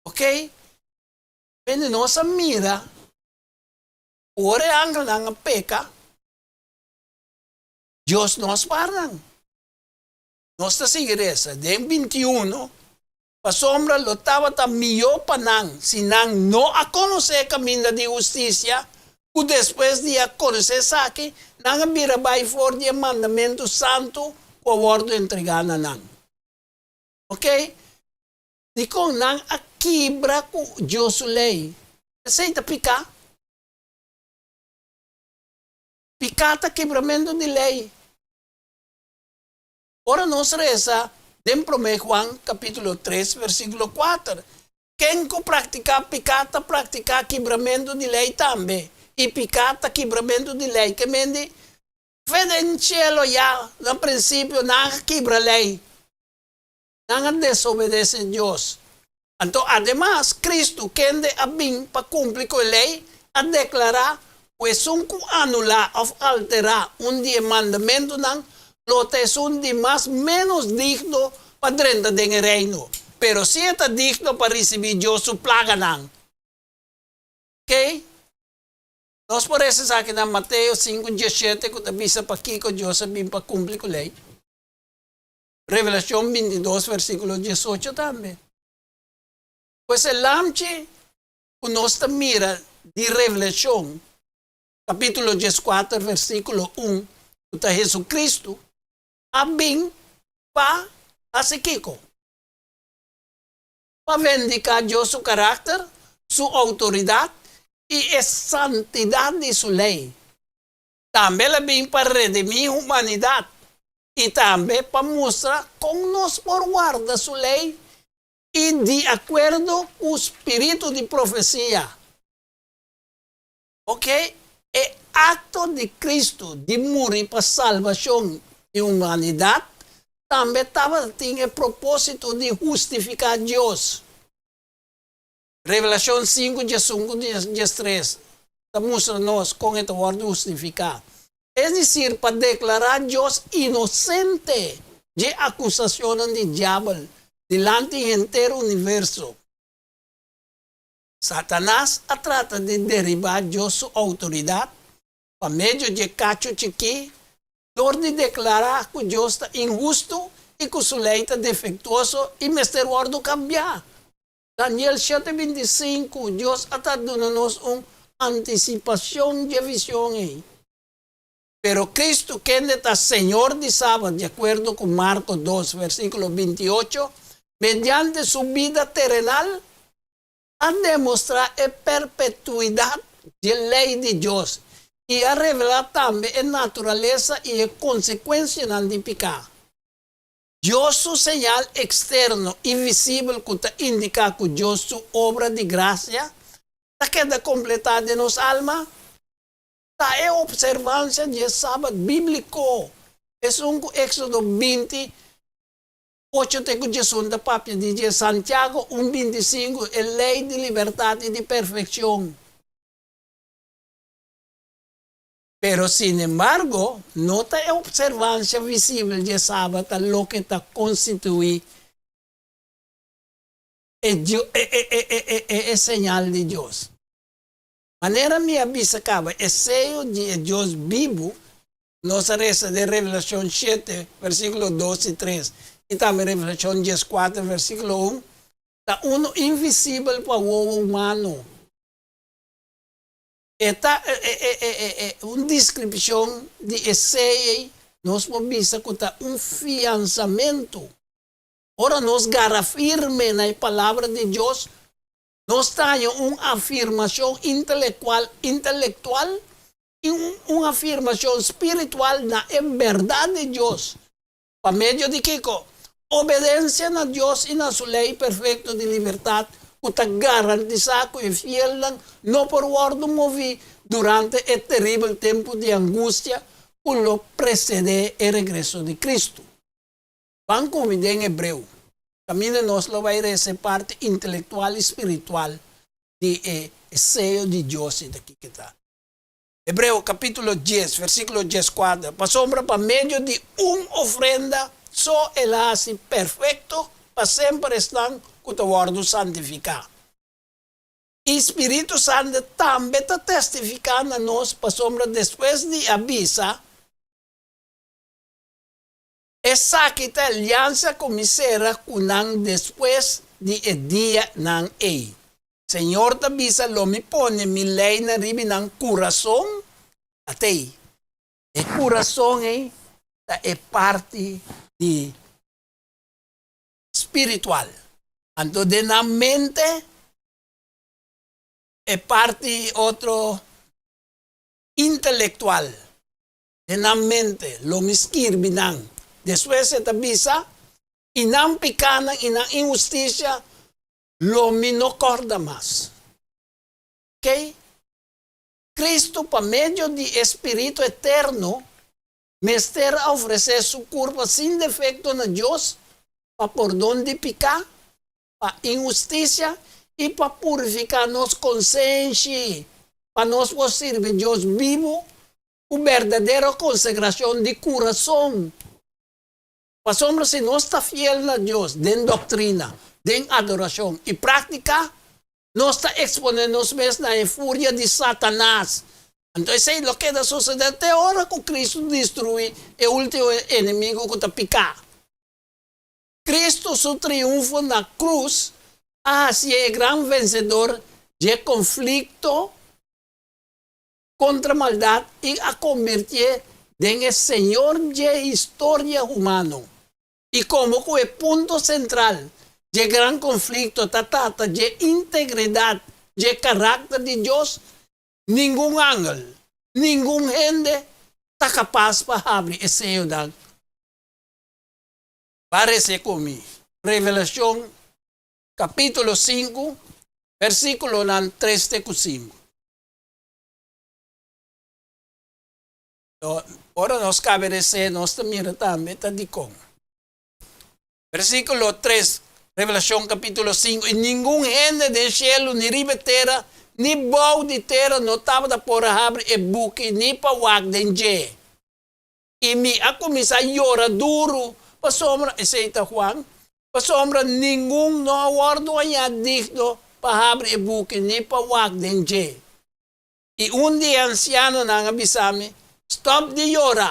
Oké? Pende nos a mira ku ora e angelnan a peka, Dios no a spar nan. Nos ta sigui resa den 21, pasobra lo tabata mihó pa nan si nan no a konosé e kaminda di hustisia, ku despues di a konosé esaki, nan a bira bai for di e mandamentu santu ku a wòrdu entregá na nan. Oké? Dikon nan a kibra ku Dios su lei? Esei ta piká. Piká ta kibramentu di lei. Ora nos resa den Promé Juan kapítulo 3 versíkulo 4, ken ku praktiká piká ta praktiká kibramentu di lei tambe, i piká ta kibramentu di lei. Ke men di, fe den shelu ya na prinsipio nan a kibra lei. Nan a desobedesé Dios. Anto ademas, Kristu, kende a bin pa kumpli ku e lei, a deklará ku esun ku anulá òf alterá un di e mandamentunan lo ta esun di mas ménos digno pa drenta den e Reino, pero sí e ta digno pa risibí Dios su plaganan. Oke? Nos por resa esaki na Mateo 5:17 ku ta bisa pakiko Dios a bin pa kumpli ku lei. Revelacion 22 versiculo 18 tambe. Pues e lamchi ku nos ta mira di Revelacion capítulo 14 versiculo 1, ku ta Jesucristo, a bin pa hasi kiko? Pa vindiká Dios su karakter, su outoridat i e santidat di su lei. Tambe el a bin pa redimí humanidat i tambe pa mustra kon nos por warda su lei i di akuerdo ku spiritu di profesia. Oke, e akto di Kristu di muri pa salbashon di humanidat tambe tabatin e propósito di hustifiká Dios. Revelashon sinku, diesun ku diestres ta mustra nos kon e ta wòrdu hustifiká, es desir, pa deklará Dios inosente dje akusashonnan di Diabel dilanti henter universo. Satanas a trata di deribá Dios su outoridat pa medio dje kachu chikí dor di deklará ku Dios ta inhustu i ku su lei ta defektuoso i mester wòrdu kambiá. Daniel shete 25, Dios a ta duna nos un antisipashon dje vishon ei. Pero Kristu, kende ta Señor di Sabat, di akuerdo ku Marko dos, versíkulo 28, mediante su bida terenal, a demostrá e perpetuidat dje lei di Dios i a revelá tambe e naturalesa i e konsekuensianan di piká. Dios su señal eksterno i visibel ku ta indiká ku Dios su obra di grasia ta keda kompletá den nos alma, ta e opservansia di e Sabat bíbliko, esun ku Éksodo 20, 8 te ku 11 ta papia di dje, Santiago 1, 25, e lei di libertat i di perfekshon. Pero sinembargo, no ta e opservansia visibel dje Sabat ta loke ta konstituí e señal di Dios. Manera mi a bisa kaba, e seyo di e Dios bibu, nos a resa den Revelashon 7, versíkulo 2 i 3, i tambe Revelashon 14, versíkulo 1, ta unu invisibel pa wowo humano. E ta un deskripshon di e seyo, nos por bisa ku ta un fiansamentu. Ora nos gara firme na e palabra di Dios, nos ta haña un afirmashon intelektual i un afirmashon spiritual na e bèrdat di Dios. Pa medio di kiko? Obedensia na Dios i na su lei perfekto di libertat ku ta garantisá ku e fielnan no por wòrdu moví durante e teribel tempu di angustia ku lo presedé e regreso di Kristu. Ban ku mi den Hebreo, kaminda nos lo bai resa e parti intelektual i spiritual di e seyo di Dios i ta kiko ta. Hebreo kapítulo 10, versíkulo 14, Pasobra pa medio di un ofrenda so el a hasi perfekto pa semper esnan ku ta wòrdu santifiká. I Spiritu Santu tambe ta testifiká na nos, pasobra despues di a bisa, Esaki ta aliansa ku mi sera ku nan despues di e dianan ei. Señor ta bisa, Lo mi pone mi leinan riba nan kurason. Atei, e kurason ei ta e parti di spiritual. Anto den nan mente, e parti otro intelektual. Den nan mente, lo mi skirbi nan. Despues e ta bisa, I nan pikánan i nan inhustisia lo mi no kòrda mas. Oké? Kristu, pa medio di e spiritu eterno, mester a ofresé su kurpa sin defekto na Dios pa pordon di piká, pa inhustisia i pa purifiká nos konsenshi, pa nos por sirbi Dios bibu ku berdadero konsegrashon di kurason. Pasobra si nos ta fiel na Dios den doktrina, den adorashon i práktika, nos ta eksponé nos mes na e furia di Satanas. Anto esei lo keda sosodé te ora ku Kristu destruí e último enemigu ku ta piká. Kristu su triunfo na krus a hasié e gran vensedor dje konflikto kontra maldat i a konbertié den e Señor dje historia humano. I komo ku e punto sentral dje gran konflikto ta trata dje integridat dje karakter di Dios, ningun angel, ningun hende ta kapas pa habri e seyonan. Parese ku mi. Revelashon kapítulo 5, versíkulonan 3 te ku 5. Ora nos kaba res'é, nos ta mira tambe ta dikon. Versíkulo 3, Revelashon kapítulo 5, I ningun hende den shelu, ni riba e tera, ni bou di tera no tabata por a habri e buki ni pa wak den dje. I mi a kuminsá yora duru pasobra, esei ta Juan, pasobra ningun no a wòrdu hañá digno pa habri e buki ni pa wak den dje. I un di e ansianonan a bisa mi, Stòp di yora!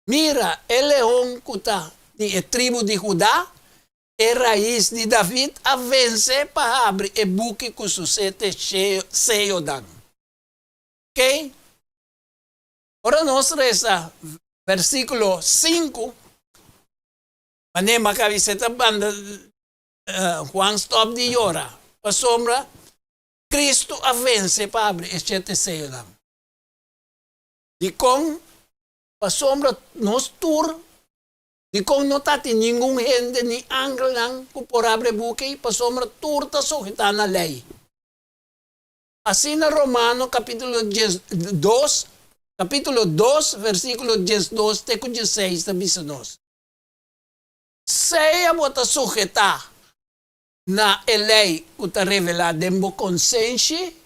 Mira, e leon ku ta di e tribu di Hudá, e rais di David, a vense pa habri e buki ku su sete seyonan. Oke? Ora nos resa versíkulo 5, manera mi a kaba bisa ta banda Juan stòp di yora, pasobra Kristu a vense pa habri e shete seyonan. Dikon? Pasobra nos tur, dikon no ta tin ningun hende ni angelnan ku por habri e buki? Pasobra tur ta suhetá na lei. Asina Romano kapítulo 2, kapítulo 2, versíkulo 12 te ku 16 ta bisa nos. Sea bo ta suhetá na e lei ku ta revelá den bo konsenshi,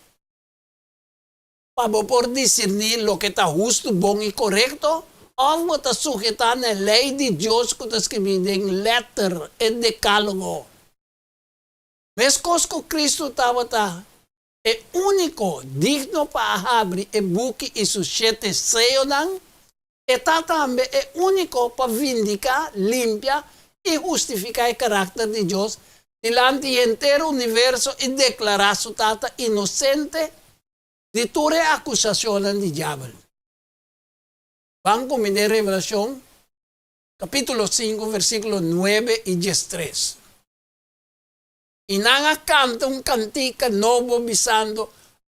pa bo por disirní loke ta hustu, bon i korekto, òf bo ta suhetá na e lei di Dios ku ta skribí den lèter, e Dekálogo. Meskos ku Kristu tabata e úniko digno pa a habri e buki i su shete seyonan, e ta tambe e úniko pa vindiká, limpia i hustifiká e karakter di Dios dilanti henter universo i deklará su Tata inosente di tur e akusashonnan di Diabel. Ban ku mi den Revelashon kapítulo 5 versíkulo 9 i 13. I nan a kanta un kantika nobo bisando,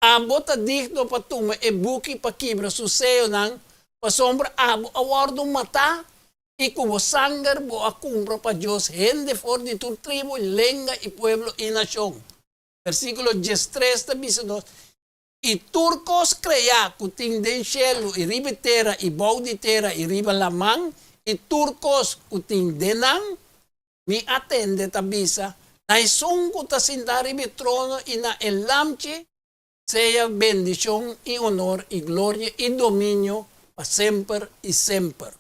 Abo ta digno pa tuma e buki pa kibra su seyonan, pasobra abo a wòrdu matá, i ku bo sanger bo a kumpra pa Dios hende for di tur tribu, lenga i pueblo i nashon. Versíkulo 13 ta bisa nos, I tur kos kreá ku tin den shelu i riba e tera i bou di tera i riba laman, i tur kos ku tin den nan, mi a tende ta bisa, Na esun ku ta sintá riba e trono i na e Lamchi, sea bendishon i onor i gloria i dominio pa semper i semper.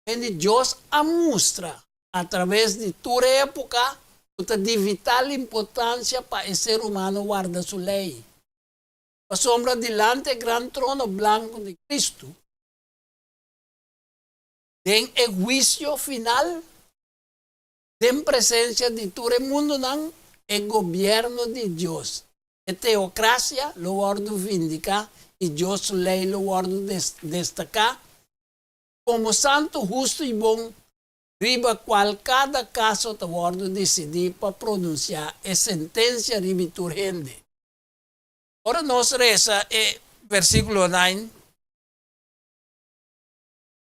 Hende Dios a mustra atraves di tur e epoka ku ta di vital importansia pa e ser humano warda su lei. Pasobra dilanti e gran trono blanku di Kristu, den e huisio final, den presensia di tur e mundunan, e gobièrnu di Dios, e teokrasia, lo wòrdu vindiká i Dios su lei lo wòrdu destaká komo santu, hustu i bon, riba kual kada kaso ta wòrdu disidí pa pronunsiá e sentensia riba tur hende. Ora nos resa e versíkulonan,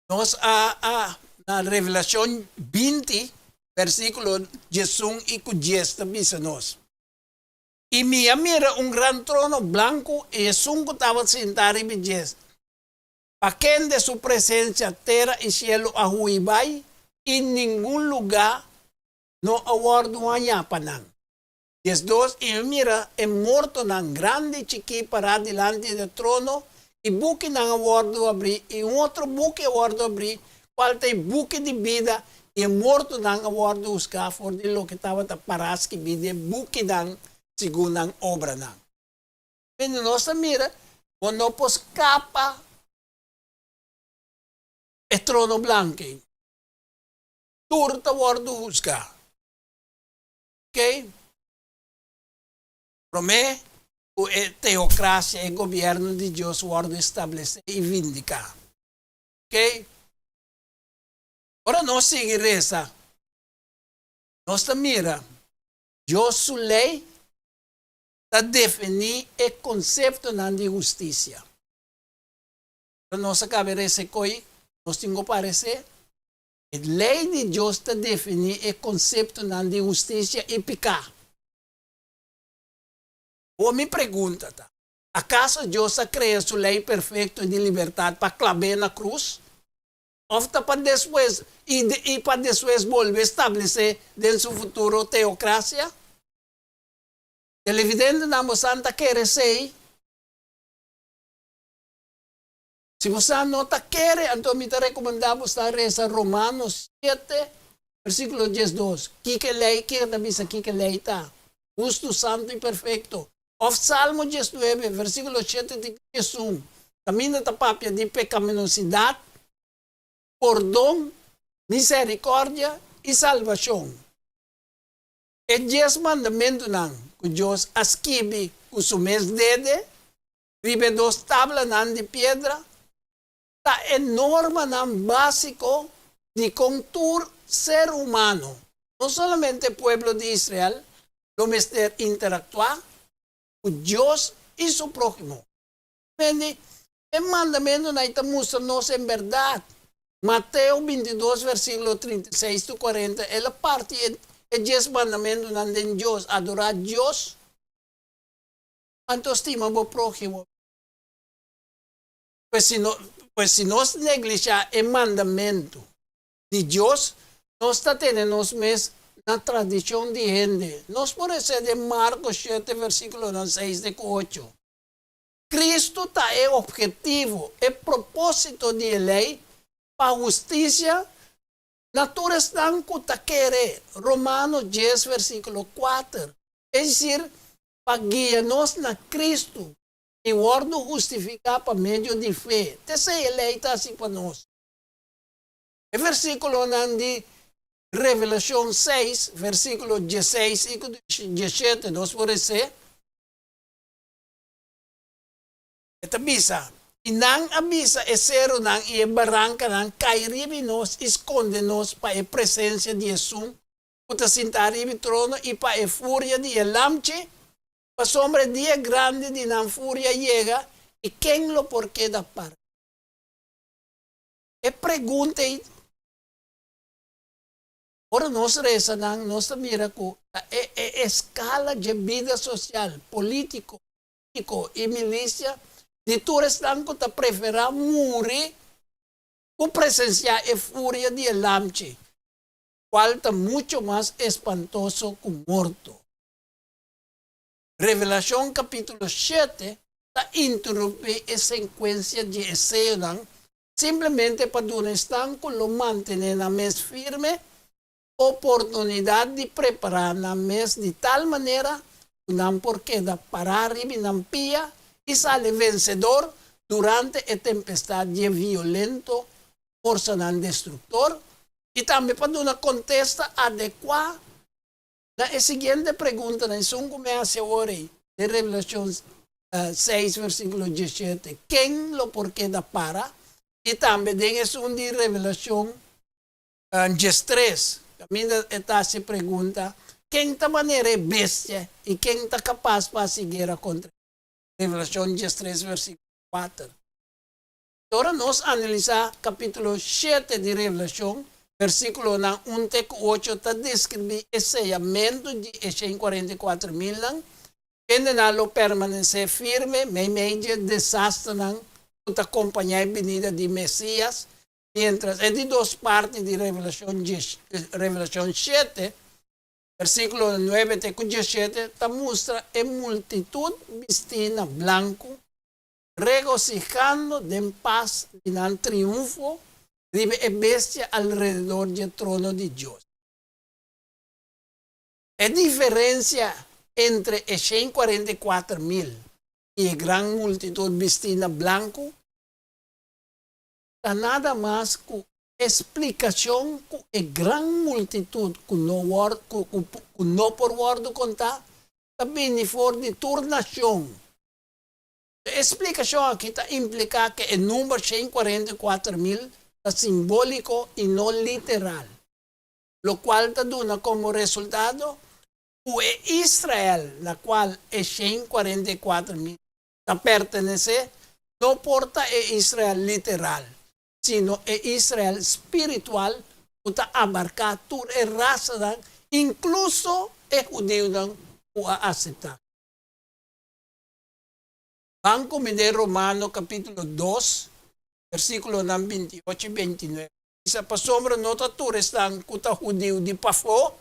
nos a a na Revelashon 20, versíkulo 11 i ku 10 ta bisa nos, I mi a mira un gran trono blanku i esun ku tabata sintá riba dje, Pa kende su presencia tera i cielo a hui bai, i ningun lugá no a wòrdu hañá pa nan. 12 i mi mira e mortonan, grandi i chikí, pará dilanti di e trono, i bukinan a wòrdu abrí, i un otro buki a wòrdu abrí, kual ta e buki di bida, i e mortonan a wòrdu husgá for di loke tabata pará skibí den e bukinan segun nan obranan. Pero nos ta mira, bo no por skapa e trono blanku ei. Tur ta wòrdu husgá. Oke? Promé ku e teokrasia, e gobièrnu di Dios wòrdu establesé i vindiká. Oke? Ora nos sigui resa, nos ta mira Dios su lei ta definí e konseptonan di hustisia. Ora nos a kaba e resa e koi, nos tin ku paresé, e lei di Dios ta definí e konseptonan di hustisia i piká. Bo mi pregunta ta. Akaso Dios a krea su lei perfekto di libertat pa klab'é na krus? Òf ta pa despues i i pa despues bolbe establesé den su futuro teokrasia? Televidentenan bosan ta kere esei? Si bosan no ta kere, anto mi ta rekomendá bosan resa Romanos shete, versíkulo diesdos. Kiko e lei kier ta bisa? Kiko e lei ta? Hustu, santu i perfekto. Òf Salmo diesnuebe, versíkulo shete te diesun, kaminda ta papia di pekaminosidat, pordon, miserikòrdia i salbashon. E dies mandamentunan ku Dios a skibi ku su mes dede riba e dos tablanan di piedra ta e normanan básiko di kon tur ser humano, no solamente e pueblo di Israel, lo mester interaktuá ku Dios i su próhimo. Mende, e mandamentunan ei ta mustra nos en bèrdat. Mateo bintidos versíkulo 36 te 40, el a parti e dies mandamentunan den Dios, adorá Dios, anto stima bo próhimo. Pues si no, pues si nos neglishá e mandamentu di Dios, nos ta tene nos mes na tradishon di hende. Nos por hesé den Marko shete versíkulonan seis te ku ocho. Kristu ta e ophetivo, e propósito di e lei, pa hustisia na tur esnan ku ta kere, Romano dies versíkulo kuater, es desir, pa guia nos na Kristu i wòrdu hustifiká pa medio di fe. T'esei e lei ta hasi pa nos. E versíkulonan di Revelashon seis, versíkulo dieseis i ku diesshete nos por esé. E ta bisa, I nan a bisa e serunan i e barankanan, Kai riba nos i skonde nos pa e presensia di Esun ku ta sintá riba e trono i pa e furia di e Lamchi, pasobra e dia grandi di nan furia yega, i ken lo por keda pará? E pregunta ei, ora nos resa nan, nos ta mira ku ta e e eskala dje bida sosial, polítiko i milisia di tur esnan ku ta preferá muri ku presensiá e furia di e Lamchi, kual ta mucho mas espantoso ku morto. Revelashon kapítulo shete ta interumpí e sekuensia di e seyonan simplemente pa duna esnan ku lo mantené nan mes firme oportunidat di prepará nan mes di tal manera ku nan por keda pará riba nan pia i sali vensedor durante e tempestat dje violento forsanan destruktor i tambe pa duna kontesta adekuá na e siguiente preguntanan, esun ku mi a hasi awor ei den Revelashon seis versíkulo diesshete, Ken lo por keda para? I tambe den esun di Revelashon diestres, kaminda e ta hasi pregunta, Ken ta manera e bestia i ken ta kapas pa hasi guera kontra e? Revelashon diestres versíkulo kuater. Ora nos analisá kapítulo shete di Revelashon, versíkulonan un te ku ocho ta deskribí e seyamentu di e 144 milnan, kendenan lo permanesé firme meimei dje desasternan ku ta kompañá e binida di Mesías, miéntras e di dos parti di Revelashon Revelashon shete, versíkulo nuebe te ku 17 ta mustra e multitut bistí na blanku regosihando den pas di nan triunfo riba e bestia alrededor dje trono di Dios. E diferensia entre e 144 mil i e gran multitut bistí na blanku ta nada mas ku eksplikashon ku e gran multitut ku no por wòrdu kontá ta bini for di tur nashon. E eksplikashon aki ta impliká ku e number 144 mil ta simbóliko i no literal, lokual ta duna komo resultado ku e Israel, na kual e 144 mil ta pertenesé, no por ta e Israel literal, sino e Israel spiritual ku ta abarká tur e rasanan, inkluso e hudiunan ku a aseptá. Ban kumind'é Romano kapítulo dos, versíkulonan binti ocho i binti nuebe. Bisa, Pasobra no ta tur esnan ku ta hudiu di pafó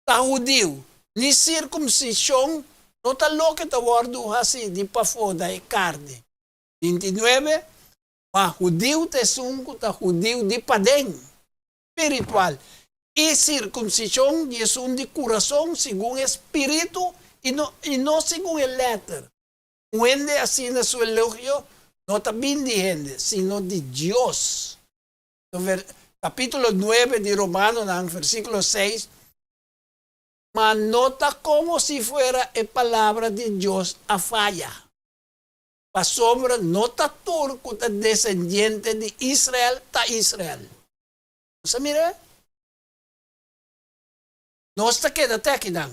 ta hudiu, ni sirkumsishon no ta loke ta wòrdu hasí di pafó na e karni. 29, Ma hudiu ta esun ku ta hudiu di paden, spiritual, i sirkumsishon di esun di kurason segun e spiritu i no i no segun e lèter. Un hende asina su elogio no ta bin di hende, sino di Dios. Kapítulo nuebe di Romanonan, versíkulo seis, Ma no ta komo si fuera e palabra di Dios a faya. Pasobra no ta tur ku ta desendiente di Israel ta Israel. Nos a mira? Nos ta keda te akinan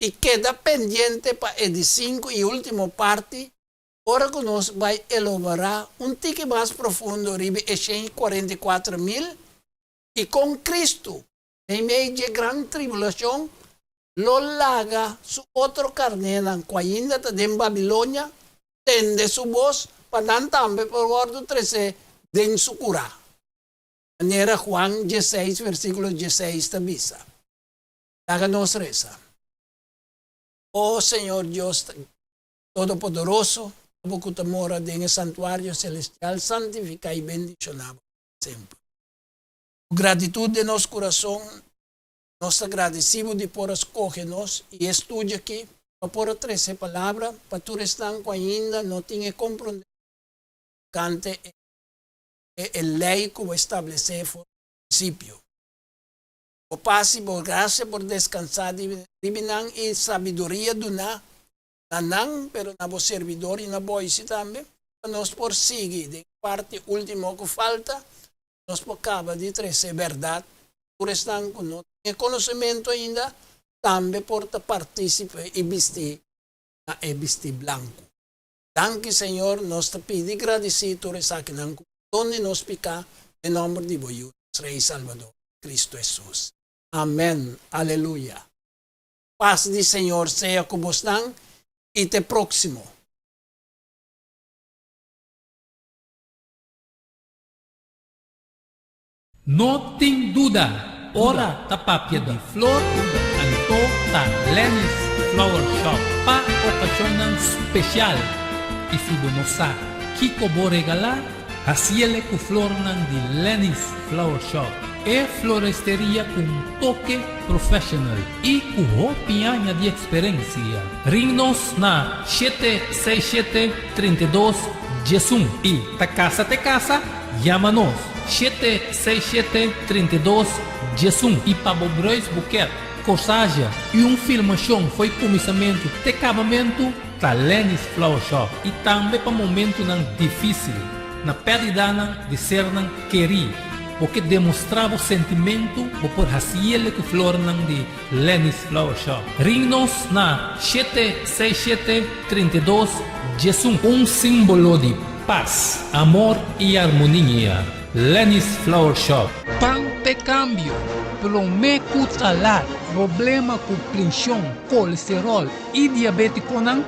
i keda pendiente pa e di sinku i último parti ora ku nos bai eloborá un tiki mas profundo riba e shen i kuarenta i kuater mil i kon Kristu, meimei dje gran tribulashon, lo laga su otro karnénan ku ainda ta den Babilonia tende su bos pa nan tambe por wòrdu tresé den su kurá, manera Juan dieseis versíkulo dieseis ta bisa. Laga nos resa. O Señor Dios Todopoderoso, abo ku ta mora den e santuario selestial, santifiká i bendishoná bo semper. Ku gratitut den nos kurason, Nos ta gradisí bo di por a skohe nos i e studio akí pa por a trese e palabra pa tur esnan ku ainda no tin e komprondementu tokante e e lei ku bo establesé for di prinsipio. Bo pas i bo grasia por deskansá riba nan i sabiduria duná na nan, pero na bo serbidor i na boisi tambe, pa nos por sigui den e parti último ku falta nos por kaba di trese bèrdat, tur esnan ku no tin e konosementu ainda tambe por ta partísipe i bistí na e bistí blanku. Danki Señor, nos ta pidi gradisí tur esakinan ku perdon di nos piká den nòmber di bo Yu, nos Rei i Salbador, Kristu Hesus. Amèn. Aleluya. Pas di Señor sea ku bosnan i te próksimo. No tin duda, ora ta papia di flor, anto ta Lenny's Flower Shop pa okashonnan spesial. I si bo no sa kiko bo regalá, hasiele ku flornan di Lenny's Flower Shop, e floresteria ku un toke professional i ku hopi aña di eksperensia. Ring nos na shete seis shete 32 diesun i ta kasa te kasa. Yama nos, shete seis shete 32 diesun i pa bo bruis buket, korsaje i un filmashon fo'i kuminsamentu te kabamentu ta Lenny's Flower Shop i tambe pa momentunan difisil, na pèrdidanan di sernan kerí. Bo ke demostrá bo sentimentu bo por hasiele ku flornan di Lenny's Flower Shop. Ring nos na shete seis shete 32 diesun. Un símbolo di Pas, amor y armonia. Lenny's Flower Shop. Pan p'e cambio, prome cu ta lat. Problema cu prension, colesterol y diabeticonan,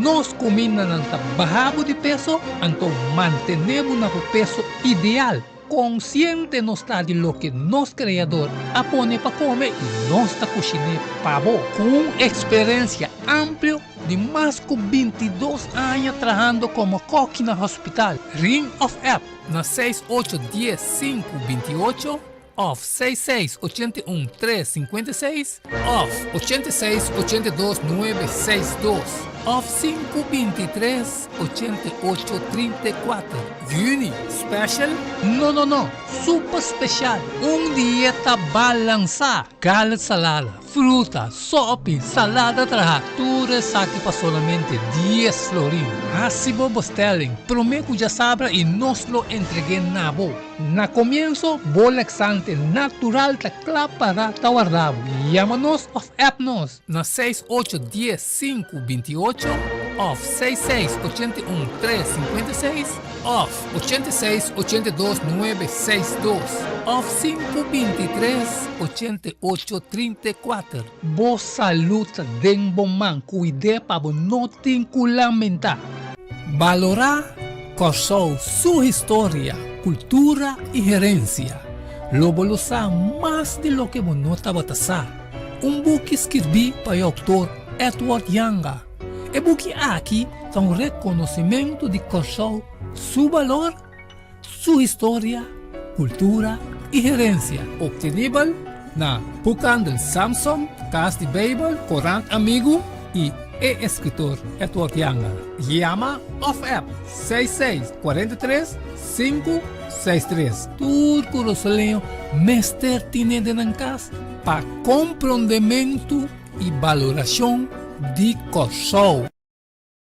nos cumindanan ta baha bo di peso, anto mantene bo na bo peso ideal. Konsiente nos ta di loke nos Kreador a pone pa kome i nos ta kushiné pa bo. Ku un eksperensia amplio di mas ku bintidos aña trahando komo kòki na hospital, ring òf app na seis ocho dies sinku binti ocho òf seis seis ochenta i un tres sinkuenta i seis òf ochenta i seis ochenta i dos nuebe seis dos òf sinku binti tres 88 34. Juni, special? No no no, super special! Un dieta balansá, galet salada, fruta, sopi, salada trahá, tur esaki pa solamente dies florin. Hasi bo bestelling promé ku djasabra i nos lo entreg'é na bo. Na komienso, bo laxante natural ta kla pará ta warda bo. Yama nos òf app nos. Na seis ocho dies sinku binti ocho òf seis seis ochenta i un tres sinkuenta i seis òf ochenta i seis ochenta i dos nuebe seis dos òf sinku binti tres ochenta i ocho trinta i kuater. Bo salú ta den bo man, kuid'é pa bo no tin ku lamentá. Balorá Kòrsou su historia, kultura i herensia. Lo bo lo sa mas di loke bo no tabata sa. Un buki skirbí pa e outor Edward Janga. E buki aki ta un rekonosimentu di Kòrsou su balor, su historia, kultura i herensia. Optenibel na Boekhandel Samsom, Kas di Beibel, Korant Amigu i e eskritor Edward Janga. Yama òf app 66 43 563. Tur kurasoleño mester tine den nan kas pa komprondementu i balorashon di Kòrsou.